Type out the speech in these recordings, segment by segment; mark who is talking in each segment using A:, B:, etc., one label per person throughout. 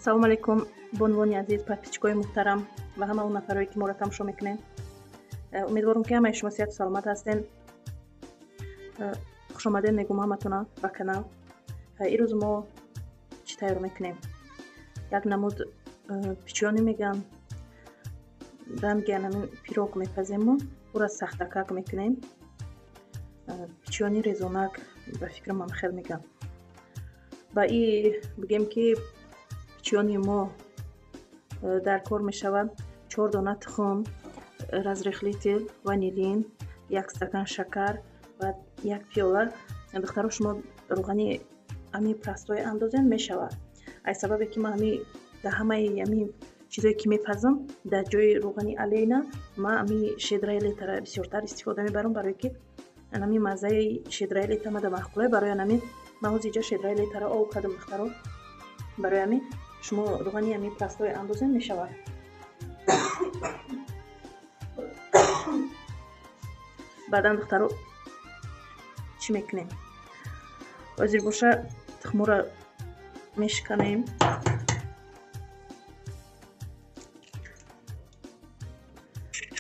A: Салом алейкум, бонувони азиз, подписчикои муҳтарам ва ҳама он нафарое ки моро тамошо мекунед. Умедворам ки ҳамаи шумо сиҳату саломат ҳастен. Хушомадед мегӯм ҳаматона ба канал. Ирӯз мо чӣ тайёр мекунем? Як намуд печёни мегӯянд, ранги анамин пирог мепазему, ӯра сахтакак мекунем. Печёни резонак ба фикрам ҳам хел мегӯям. Ба и бигем ки печёни мо дар кор мешавад 4 дона тухм, разрыхлитель, ванилин, 1 стакан шакар ва 1 пиёла. Духтаро, шумо рӯғани ами простой андозен мешавад. Аз сабабе ки ман ами дар ҳамаи ами чизое ки мепазам, дар ҷои рӯғани алейна ман ами щедрои летара бисёртар истифода мебарам, барое ки анами маззаи щедрои лета мада маъқуле. Барои анами ман ҳозир иҷа щедрои летара об кардам, духтаро. Барои ами шумо рӯғани ами простой андозен мешавад. Баъдан духтаро чӣ мекунем? Ҳозир боша тухмуро мешиканем.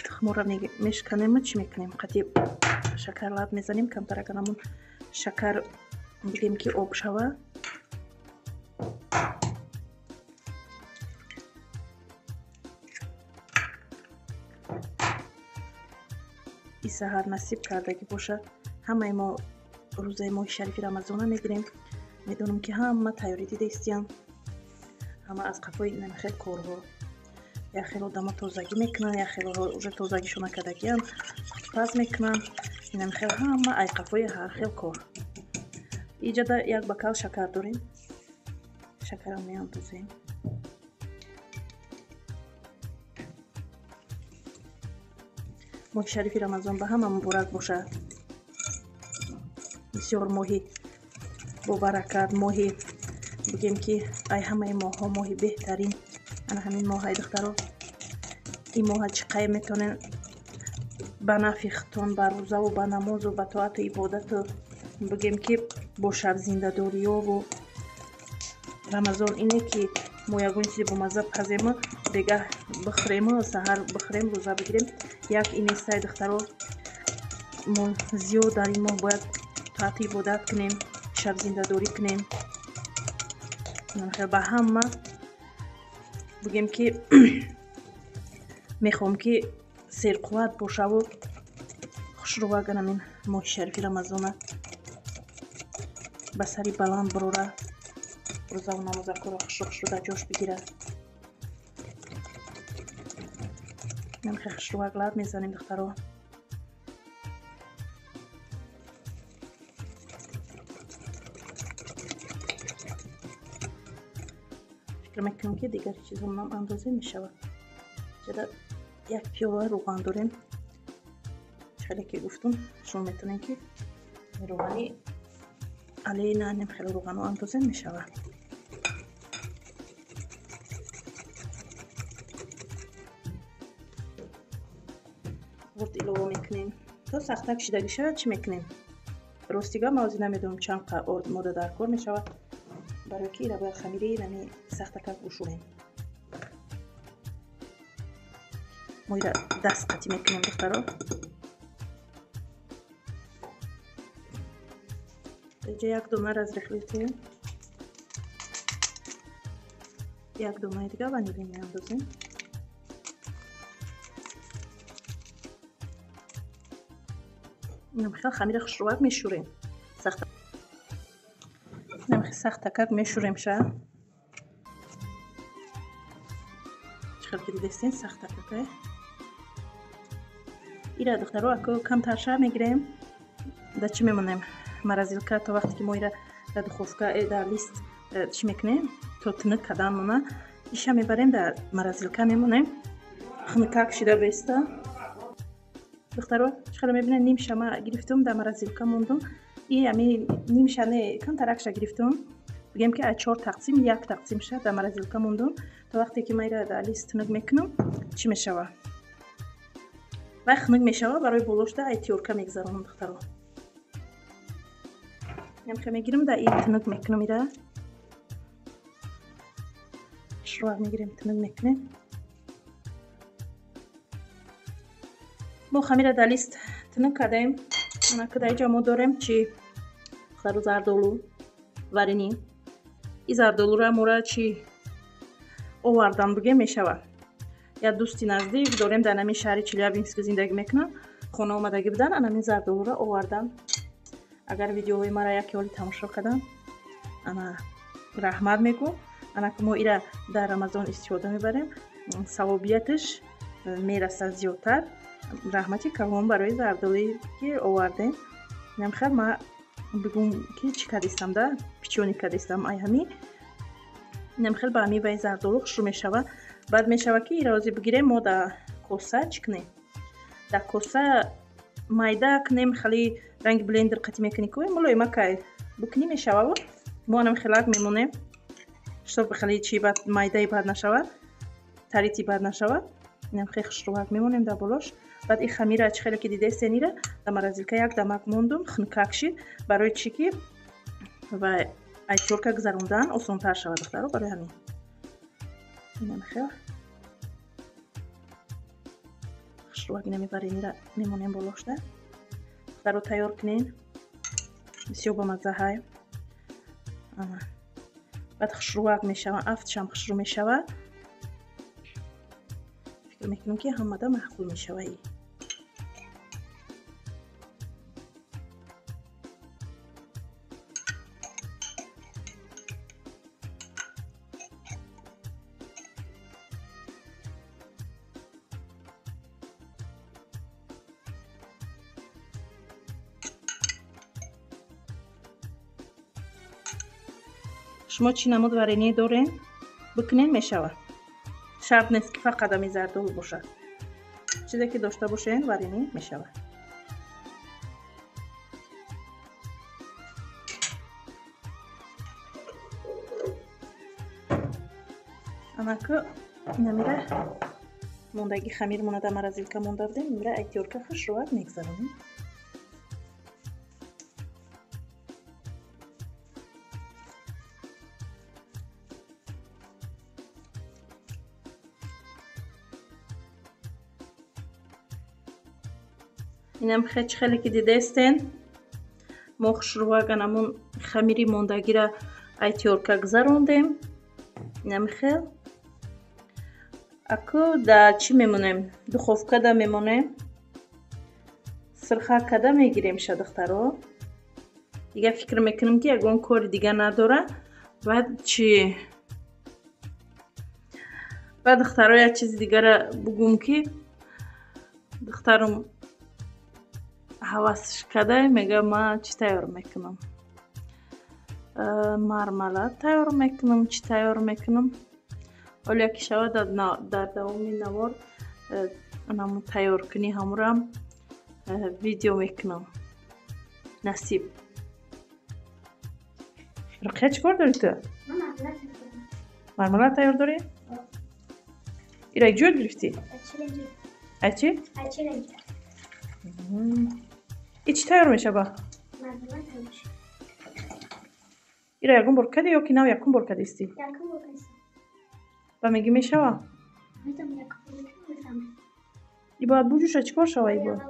A: Тухмуро мешиканему чӣ мекунем? Қати шакар лаб мезанем, камтар агар ҳамун шакар бигем ки об шава. И саҳар насиб кардагӣ бошад, ҳамаи мо рӯзаи моҳи шарифи Рамазона мегирем. Медонам ки ҳама тайёрӣ дида истиянд, ҳама аз қафои намихел корҳо. Як хел одамо тозагӣ мекунанд, як хелҳо уже тозагишо накардагианд, паз мекунанд. Инамихел ҳама ай қафои ҳар хел кор. Иҷада як бакал шакар дорем, шакарам меандозем. Моҳи шарифи Рамазон ба ҳама муборак бошад. Бисёр моҳи бобаракат, моҳи бигем ки ай ҳамаи моҳҳо моҳи беҳтарин. Ана ҳамин моҳ, ай духтаро, ин моҳа чӣ қай метавонен ба нафи худтон, ба рӯзаву ба намозу ба тоату ибодату бигем ки бо шабзиндадориёву. Рамазон ине ки мо ягон чизе бомазза пазему, бегаҳ бихӯрему, саҳар бихӯрем, рӯза бигирем. Як инестай духтаро, мо зиёд дар ин моҳ бояд тоату ибодат кунем, шабзиндадорӣ кунем. Ба ҳама бигем ки мехоҳам ки серқувват бошаву хушрӯ агар ҳамин моҳи шарифи Рамазона ба сари баланд бирора, рӯзаву намозакҳоро хушрӯ хушрӯ дар ҷош бигирад. Намхе хушрӯак лаб мезанем, духтаро. Фикр мекунам ки дигар чизонам андозе мешавад. Ҷада як пиёла рӯған дорем. Хеле ки гуфтум, шумо метавонед ки рӯғани алейна нем хеле рӯғано андозе мешавад. Орд илова мекунем то сахтак шидагӣ шавад. Чӣ мекунем? Ростига ман ҳозир намедонам чанд орд мода дар кор мешавад, барои ки ира бояд хамири нами сахтакак бушӯрем. Мо ира даст қатӣ мекунем, духтаро. Инҷа як дона разрыхлитель, як донаи дига ванилин меандозем. Намхел хамира хушрӯак мешӯрем. Намхел сахтакак мешӯрем ша. Чӣ хел ки дидестен, сахтакака. Ира духтаро ако камтар ша мегирем. Да чӣ мемонем? Морозилка то вақте ки мо ира дар духовка, дар лист чӣ мекунем, то тинук кардан мона, иша мебарем дар морозилка мемонем. Хунукак шида беста. Духтаро, чӣ хеле мебинед, нимша ма гирифтум, дар морозилка мондум. И ами нимша не, камтаракша гирифтум. Бигем ки аз 4 тақсим 1 тақсим ша дар морозилка мондум. То вақте ки ма ира дар лист тинук мекунам, чӣ мешава? Вай хунук мешава, барои болошда ай тёрка мегзаронам, духтаро. Намхе мегирам, да и тинук мекунам ира. Хушрӯак мегирем, тунук мекунем. Мо хамира дар лист тунук кардем. Анака дар инҷа мо дорем чи духтаро зардолу варени. И зардолура мора чи овардан бугем мешавад. Як дӯсти наздик дорем дар ҳамин шаҳри Челябинск зиндагӣ мекунад. Хона омадагӣ будан, ана ҳамин зардолура овардан. Агар видеоҳои мара яке ҳоли тамошо кардан, ана раҳмат мегӯм. Ана ки мо ира дар Рамазон истифода мебарем, савобияташ мерасад зиёдтар. Раҳмати калон барои зардоле ки овардем. Инам хел ма бигӯм ки чӣ кардистам да, пичёни кардистам ай ҳами. Инам хел ба ҳами вай зардолу хушрӯ мешавад. Баъд мешавад ки ира ҳозир бигирем мо дар коса чӣ кунем? Дар коса майда кунем, хеле ранги блендер қатӣ мекунӣ ку, мулоима кай букунӣ мешавад. Мо анам хелак мемонем, чтоб хеле чи бад майдаи бад нашавад, тарити бад нашавад. Инам хеле хушрӯак мемонем дар болош. Баъд ин хамира чӣ хеле ки дидестен, ира дар морозилка як дамак мондум, хунукак шид, барои чӣ ки ва ай тёрка гузарондан осонтар шавад духтаро, барои ҳамин. Инам хел хушрӯак ина мебарем, ира мемонем болошда. Духтаро тайёр кунен, бисёр бамазза ҳай. Баъд хушрӯак мешавад, афтшам хушрӯ мешавад. Фикр мекунам ки ҳамада маъқул мешавад. Шумо чӣ намуд варенье дорем, бикунем мешавад. Шарт нест ки фақат ҳамин зардолу бошад. Чизе ки дошта бошем варенье мешавад. Анаку инамира мондаги хамирмона дар морозилка монда будем, инра ай тёрка хушрӯак мегзаронем. Инам хеч хеле ки дидестен, мо хушрӯак анамун хамири мондагира ай тёрка гузарондем. Инам хел. Аку да чӣ мемонем? Духовкада мемонем. Сирха када мегирем ша духтаро. Дига фикр мекунем ки ягон кори дига надора. Баъд чӣ? Баъд духтаро як чизи дигара бугум ки духтарам ҳавасш када, мега ма чӣ тайёр мекунам? Мармалад тайёр мекунам, чӣ тайёр мекунам? Ҳоло яке шавад дар давоми навор анамун тайёркунӣ ҳамурам видео мекунам. Насиб. Руқия чӣ кор дорӣ ту? Мармалад тайёр дорӣ? Ира ҷой гирифтӣ? Ай чӣ? И чӣ тайёр мешава? Ира ягон бор кардӣ ё ки нав якум бор кардистӣ? Ба мегӣ мешава? И бояд буҷӯша чӣ кор шава? И бояд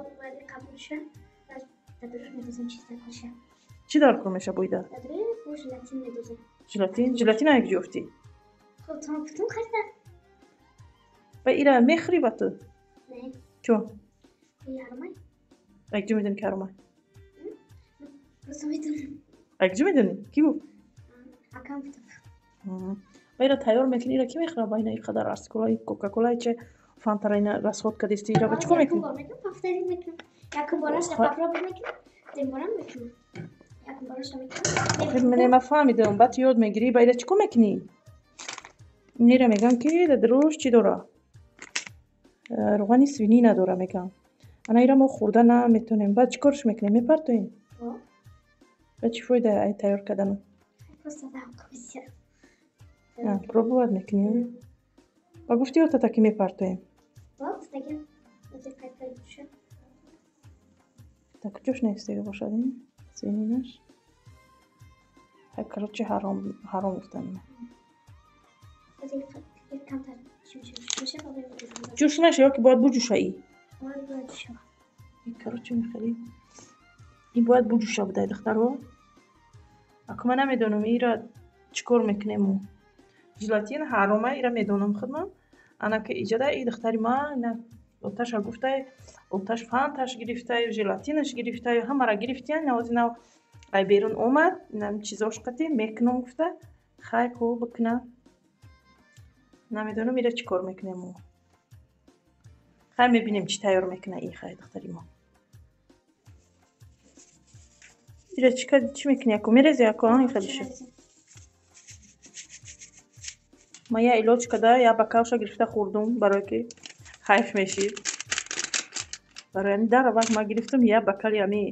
A: чӣ дар кор меша боида? Желатин? Желатина як ҷо ёфтӣ? Ба ира мехӯрӣ ба ту? Чо? Як ҷо медонӣ ки ҳаромай? Як ҷо медонӣ? Кӣ гуфт? Ба ира тайёр мекунӣ, ира кӣ мехӯрад? Ба ина ин қадар арсиколаи кока-колаи че фантара ина расход кардисти, ира ба чӣ кор мекунӣ? Ма фаҳмидам, баъд ёд мегирӣ, ба ира чӣ кор мекунӣ? Ира мегӯям ки дар дуруш чӣ дора? Рӯғани свинина дора мегӯям. Ана ира мо хӯрда наметонем. Баъд чӣ корш мекунем? Мепартоем? Ба чӣ фоида ай тайёр кардану? Пробовать мекунем. Ба гуфти отата ки мепартоем. Так куҷош навистага бошад ин свининаш? Короче, ҳаром, ҳаром гуфтан. Ҷӯш наша ё ки бояд буҷӯша и? Короче, хеле ин бояд буҷӯша будай, духтаро. Аку ман намедонам ира чӣ кор мекунем. Желатин ҳарома, ира медонам худман. Анаки иҷода и духтари ман оташа гуфтай, оташ фанташ гирифтай, желатинаш гирифтай, ҳамара гирифтиян. Навози нав ай берун омад, инам чизош қати мекунам гуфта. Хай ку бикуна. Намедонам ира чӣ кор мекунем. Хай мебинем чӣ тайёр мекуна и хай духтари мо. Ира чӣ мекунӣ аку? Мерези аку, ин хелиша. Ма я илоҷ када я бокалша гирифта хӯрдум, барое ки хайф мешид. Барои ҳамин дар вақт ма гирифтум я бокали ҳами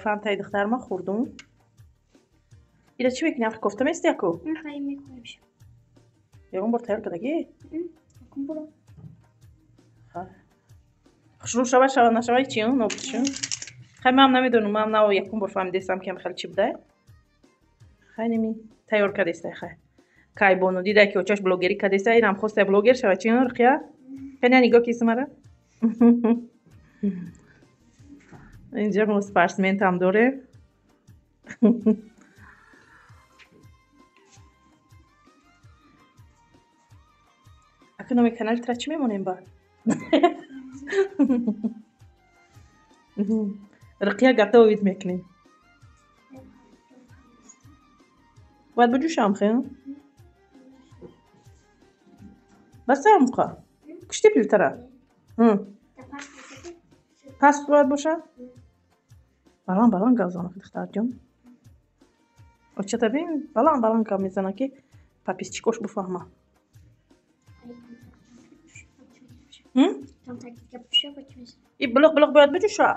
A: фантаи духтарма хӯрдум. Ира чӣ мекунӣ? Ах кофта мести аку? Ягон бор тайёр кардагӣ? Хушрӯ шава, шава нашава чи нобудшу? Хай ман намедонам, ман нав якум бор фаҳмидестам ки хеле чӣ будай. Хай неми тайёр кардестай хай. Кайбону дидай ки очаш блогерӣ кардестай, инам хостай блогер шава чи Руқия? Хай нигоҳ киси мара. Инҷа мо спортсментам дорем. Ака номи канали тра чӣ мемонем ба? Руқия готовит мекунем. Бояд буҷӯшам хе? Басам қа. Кушти плитара? Паст бояд бошад? Баланд баланд гап зана духтарҷон. Очата бин баланд баланд гап мезана ки подписчикош буфаҳма. И блоқ блоқ бояд буҷӯша?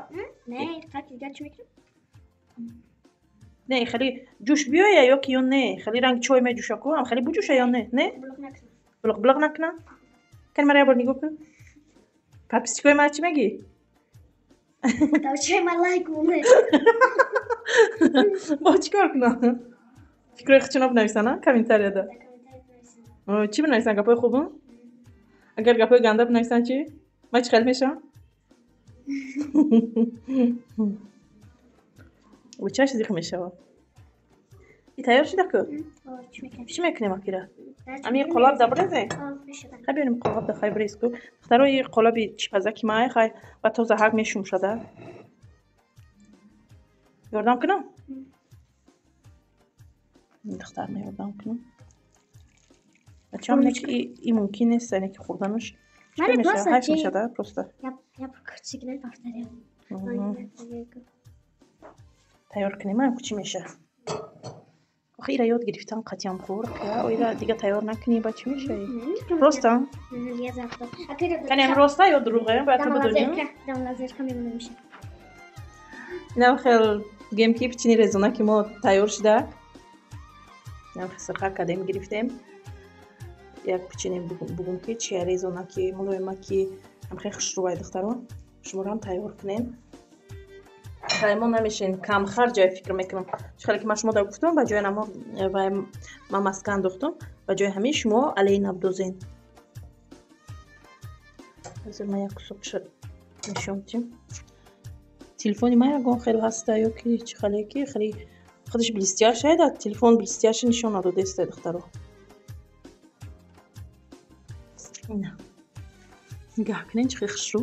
A: Не, хеле ҷӯш биёя ё ки ё не? Хеле ранги чой меҷӯша ку, ам хеле буҷӯша ё не? Не? Блоқ блоқ накуна? Кани мара як бор нигоҳ кун. Подписчикои мара чӣ мегӣ? Бо чӣ кор кунам? Фикрҳои худшонро бинависанд комментарияда. Чӣ бинависанд? Гапҳои хуб? Агар гапҳои ганда бинависанд чӣ? Ман чӣ хел мешавам? Чаш зиқ мешавад. И тайёр шуда ку? Чӣ мекунем акира? Ами қолаб да бирезем? Хай биёрем қолаб да хай бирез ку. Духтаро и қолаби чипазаки май хай ва тоза ҳак мешумшада. Ёрдам кунам? Духтар ма ёрдам кунам. Бачаам не ки и мумкин нест, не ки хӯрданаш. Хайф мешада просто. Тайёр кунем, ку чӣ меша? Охи ира ёд гирифтан қатъиан хӯр, ира дига тайёр накунӣ ба чӣ меша? Роста? Канем роста ё дурӯғе? Бояд ту бидонӣ. Инам хел бигем ки пичини резона ки мо тайёр шуда. Инам хел сирха кардем гирифтем. Як пичини бугум ки чия резона ки мулоима ки ам хел хушрӯвай духтаро. Шуморо ҳам тайёр кунем. Пушаймон намешин, камхарҷ фикр мекунам. Чӣ хеле ки ман шумо да гуфтам, ба ҷои намо ва ман маска андохтам, ба ҷои ҳамин шумо алейна бдозен. Ҳозир ман як кусокша нишон дим. Телефони ман ягон хел ҳаста ё ки чӣ хеле ки хеле худаш блестяша да телефон блестяша нишон надодеста духтаро. Ина. Нигоҳ кунед чӣ хел хушрӯ.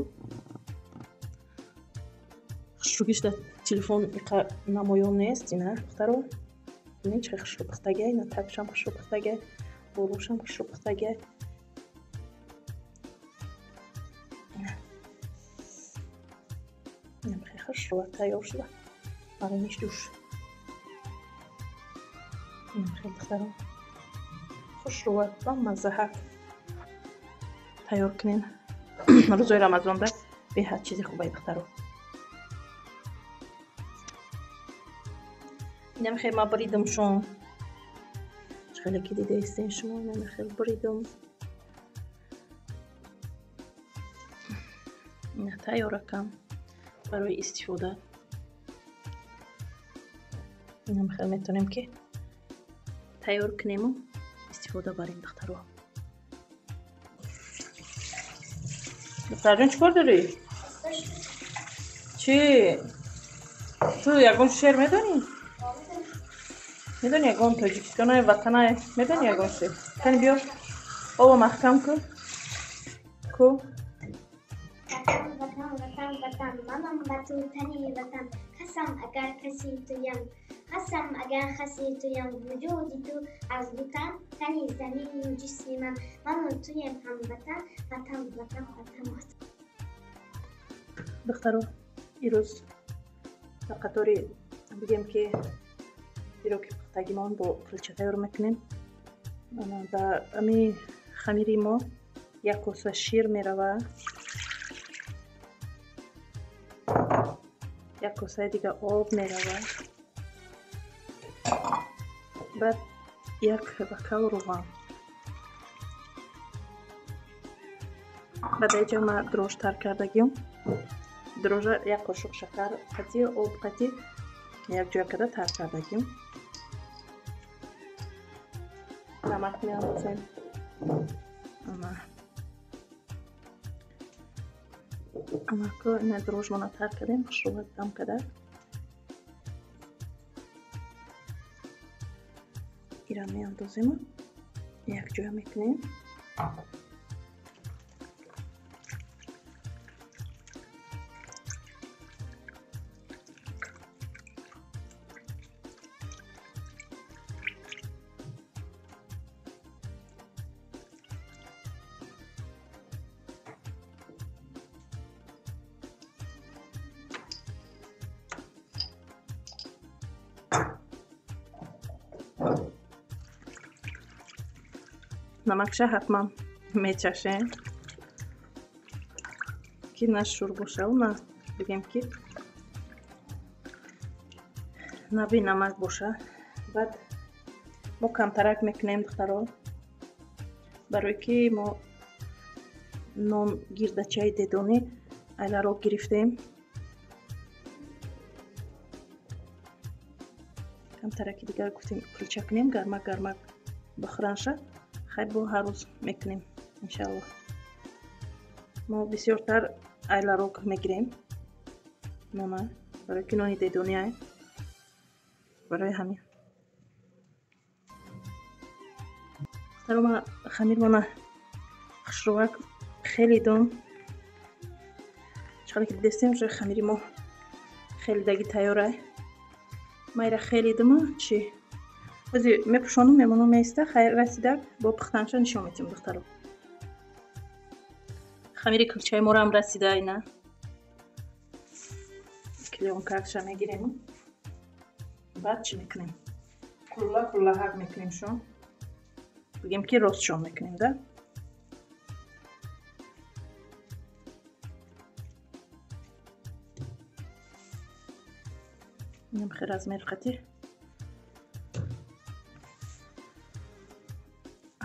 A: Хушрӯгиш дар телефон иқа намоён нест, ина духтаро. Бинед чӣ хел хушрӯ пухтагай, ина такшам хушрӯ пухтагай, болошам хушрӯ пухтагай. Ина хеле хушрӯ тайёр шуда. Барои душ. Ина хеле духтаро. Хушрӯ ва маззаҳак тайёр кунед. Рӯзои Рамазонда беҳад чизи хубай духтаро. Инам хел ма буридум шон. Чӣ хеле ки дидаистен шумо, инам хел буридум. Ина тайёракам барои истифода. Инам хел метавонем ки тайёр кунему истифода барем духтаро. Духтарҷон, чӣ кор дорӣ? Чӣ? Ту ягон шеър медонӣ? Медонӣ ягон Тоҷикистонаи ватанае? Медонӣ ягон шеър? Кани биё, ово маҳкам ку. Ку?
B: Ватан, ватан, ватан, манам ба ту тани ватан, хасам агар каси туям, хасам агар хаси туям, вуҷуди ту аз дутан, тани замину ҷисми ман, ману туем ҳамватан, ватан, ватан, ватан, ватан.
A: Духтаро, ирӯз ба қатори бигем ки ироки пухтагимон бо кулча тайёр мекунем. Ба ами хамири мо як коса шир мерава, як косаи дига об мерава, баъд як бакал рӯған. Баъд аиҷа ма дрожж тар кардагим. Дрожжа як қошуқ шакар қатӣ, об қатӣ якҷоя карда тар кардагим. Намак меандозем. Амаку ина дрожжмона тар кардем, хушрӯ дам карда. Ира меандозем, якҷоя мекунем. Намакша ҳатман мечашем, ки на шур бошаву на бигем ки на бенамак боша. Баъд мо камтарак мекунем, духтаро, барое ки мо нон гирдачаи дедонӣ айларо гирифтем. Камтараки дигар гуфтем кулча кунем, гармак гармак бихӯранша. Хай бо ҳар рӯз мекунем иншаллоҳ. Мо бисёртар айларок мегирем нона, барои ки нони дедониай, барои ҳамин. Духтаро, ма хамирмона хушрӯвак хеле дом. Чӣ ки дидестем, уже хамири мо хеле даги тайёрай. Ма ира хеле дума чӣ ози мепӯшонум, мемонум меиста. Хайр расида бо пухтанша нишон метиҳем, духтаро. Хамири кулчаи морам расида, ина клеёнкакша мегирем. Баъд чӣ мекунем? Кулла куллаҳак мекунем шон, бигем ки ростшон мекунем да. Инам хел размер қатӣ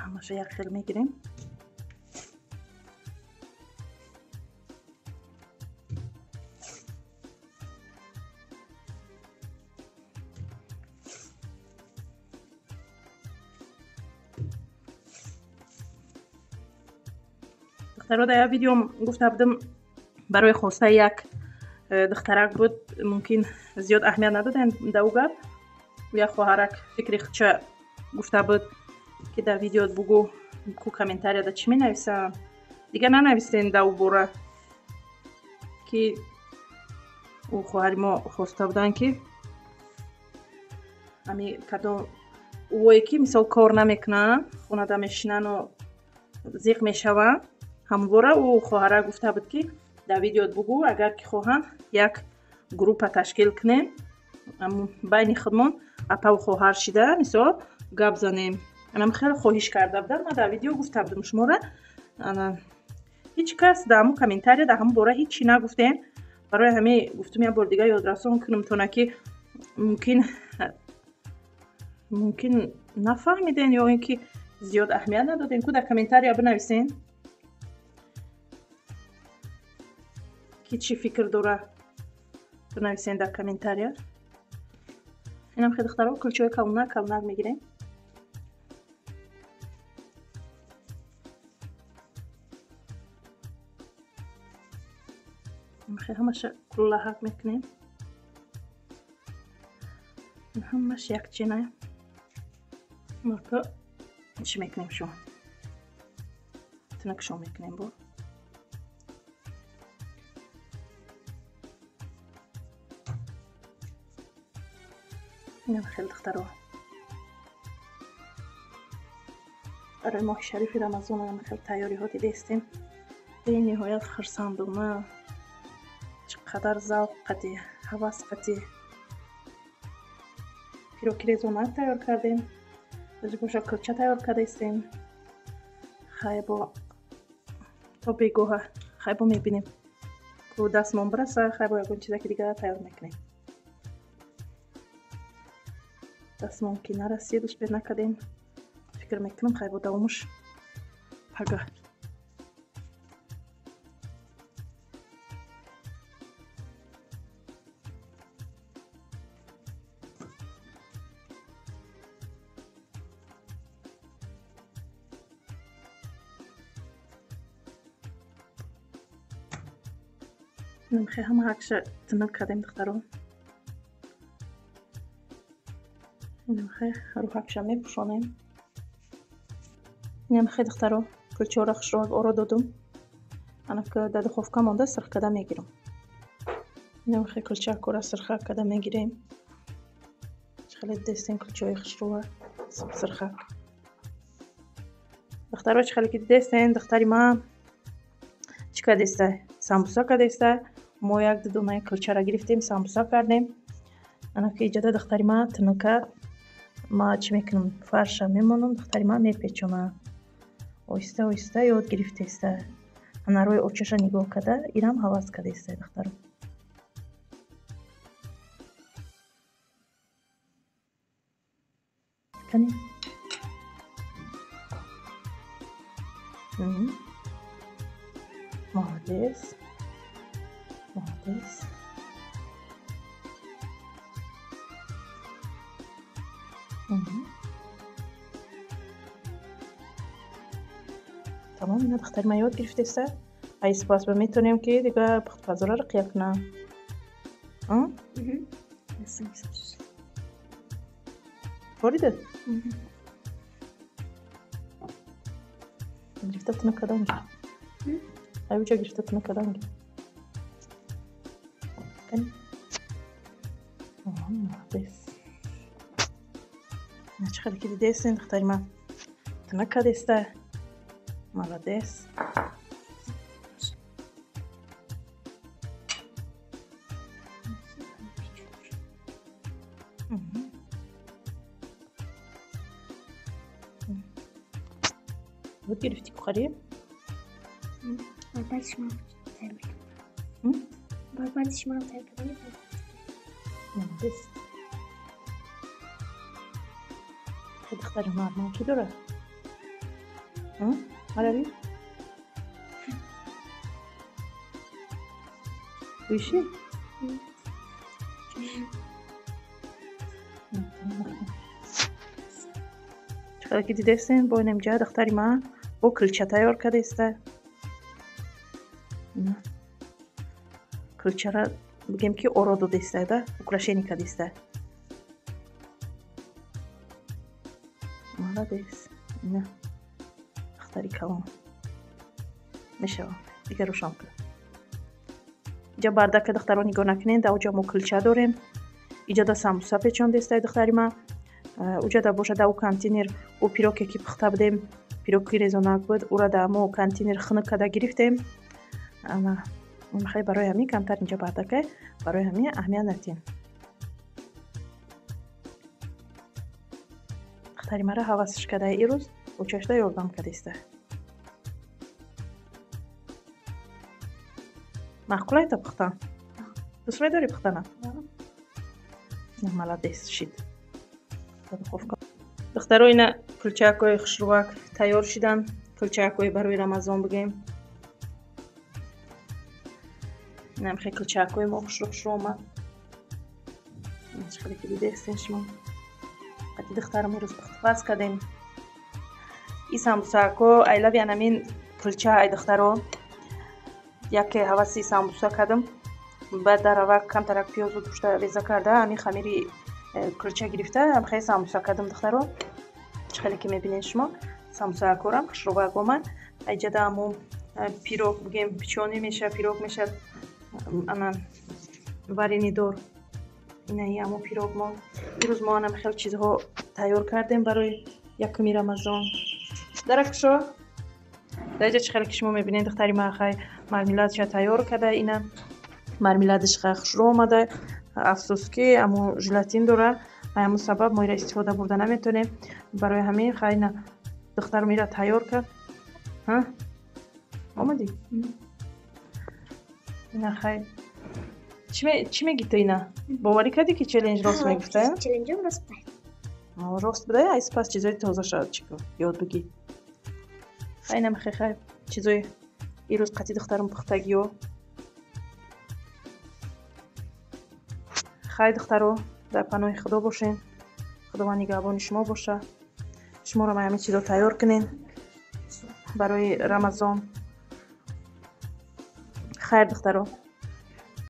A: ҳамаша як хел мегирем. Духтаро, дар як видеом гуфта будам, барои хостаи як духтарак буд, мумкин зиёд аҳамият надодем да ӯ гап. Як хоҳарак фикри худша гуфта буд ки дар видео бугӯ ку комментарияда чӣ менависам. Дигар нанависен да ӯ бора, ки ӯ хоҳари мо хоста буданд ки ами кадом ӯое ки мисол кор намекунанд, хонада мешинану зиқ мешаванд, ҳамвора ӯ хоҳара гуфта буд ки дар видеот бугӯ, агар ки хоҳанд як группа ташкил кунем, байни худмон апаву хоҳар шида мисол гап занем. Анам хеле хоҳиш карда будам, ман дар видео гуфта будам шумора. Ҳеҷ кас дар ҳамун комментария дар ҳамун бора ҳеҷ чӣ нагуфтем. Барои ҳамин гуфтум як бор дигар ёдрасон кунам, тона ки мумкин нафаҳмиден ё ин ки зиёд аҳамият надодем. Ку дар комментария бинависен ки чӣ фикр дора, бинависен дар комментария. Инам хел духтаро, кулчаҳои калонак калонак мегирем. Ҳамаша куллаҳак мекунем. Ҳамаш якчина. Мака чӣ мекунем шо? Тунак шо мекунем бо. Инам хеле духтаро. Барои моҳи шарифи Рамазон ҳам хеле тайёриҳо дидестем. Бениҳоят хурсандона, чӣ қадар завқ қати, ҳавас қати пироки резонак тайёр кардем. Боша кулча тайёр кардастем. Хайбо то бегоҳа хайбо мебинем. Ку дастмон бираса, хайбо ягон чизаки дигар тайёр мекунем. Дастмон ки нарасид, успед накардем. Фикр мекунам хайбо давомуш пага. Ҳама ҳакша тинак кардем духтаро. Рӯҳакша мепӯшонем. Инамхе духтаро, кулчаҳоро хушроак оро додум. Анака дар духовка монда сирх карда мегирам. Инамхе кулчаакора сирхак карда мегирем. Хеле дидестем кулчаҳои хушрӯа сирхак. Духтаро, чӣ хеле ки дидестем, духтари ман чӣ кардеста? Самбуса кардеста. Мо як ду донаи кулчаро гирифтем, самбуса кардем. Анака иҷода духтари ман тунука. Ма чӣ мекунам? Фарша мемонам, духтари ман мепечонад. Оҳиста оҳиста ёд гирифтеста. Ана рӯи очаша нигоҳ карда, ирам ҳавас кардеста духтаро. Кани? Молодец. Молодец. Тамом, ина духтари ман ёд гирифтеста. Ай сипас ба метавонем ки дига пухтпазораро қия кунам. Борида? Гирифта тунук кардам ги. Ай уҷа гирифта тунук кардам ги. Кани? Молодец. Чӣ хеле ки дидестен, духтари ман тунук кардеста. Молодец. Вот гирифти кухари? Молодец. Духтари ҳунарманд кӣ дорад? Малари? Виши? Чӣ қадар ки дидестем, бо инамҷа духтари ман бо кулча тайёр кардеста. Кулчара бигем ки оро додеста, да? Украшение кардеста. Молодец. Ина духтари калон. Мешавад. Дигар рӯшан кун. Иҷа бардака духтаро нигоҳ накунед, дар уҷа мо кулча дорем. Иҷа да самбуса печондеста духтари ман. Уҷа да боша да у контейнер у пироке ки пухта будем, пироки резонак буд, ура да мо контейнер хунук карда гирифтем. Хай барои ҳамин камтар инҷа бардака, барои ҳамин аҳамият надиҳем. Духтари мара ҳавасш карда ирӯз очашда ёрдам кардеста. Маъқул айта пухтан? Дӯст медорӣ пухтана? Молодец шид. Духтаро, ина кулчаакҳои хушрӯак тайёр шиданд. Кулчаакҳои барои Рамазон бигем. Инам хеле кулчаакҳои мо хушрӯ хушрӯ омад. Чӣ хеле ки дидестен шумо. Қати духтарам ирӯз пухтупаз кардем. И самбусаакҳо айлави анамин кулча ай духтаро. Яке ҳаваси самбуса кардам. Баъд дар аввал камтарак пиёзу душта реза карда, ҳамин хамири кулча гирифта, хеле самбуса кардам, духтаро. Чӣ хеле ки мебинед шумо, самбусакорам хушрӯвак омад. Айҷада ҳамо пирог бигем, печёный меша, пирог мешад, ана варенидор. Инаи ҳамо пирог мо. Ирӯз мо анам хеле чизҳо тайёр кардем барои 1-уми Рамазон. Даракушо дар иҷа чӣ хеле ки шумо мебинед, духтари ман хай мармеладша тайёр карда. Ина мармеладаш хай хушрӯ омада. Афсӯс, ки ҳамо желатин дора, ҳамун сабаб мо ира истифода бурда наметонем. Барои ҳамин хай ина духтарам ира тайёр кард. Омадӣ? Ина хай, чӣ мегӣ ту? Ина боварӣ кардӣ, ки челлендж рост мегуфта?
B: Челленджом рост буда.
A: Рост буда. Ай сипас чизои тоза шавад, чӣ ёд бигӣ. Хай, инам хай чизои ирӯз қати духтарам пухтагиё. Хай, духтаро, дар паноҳи Худо бошен. Худованд нигаҳбони шумо боша. Шуморо ма ҳамин чизо тайёр кунен барои Рамазон. Хайр, духтаро.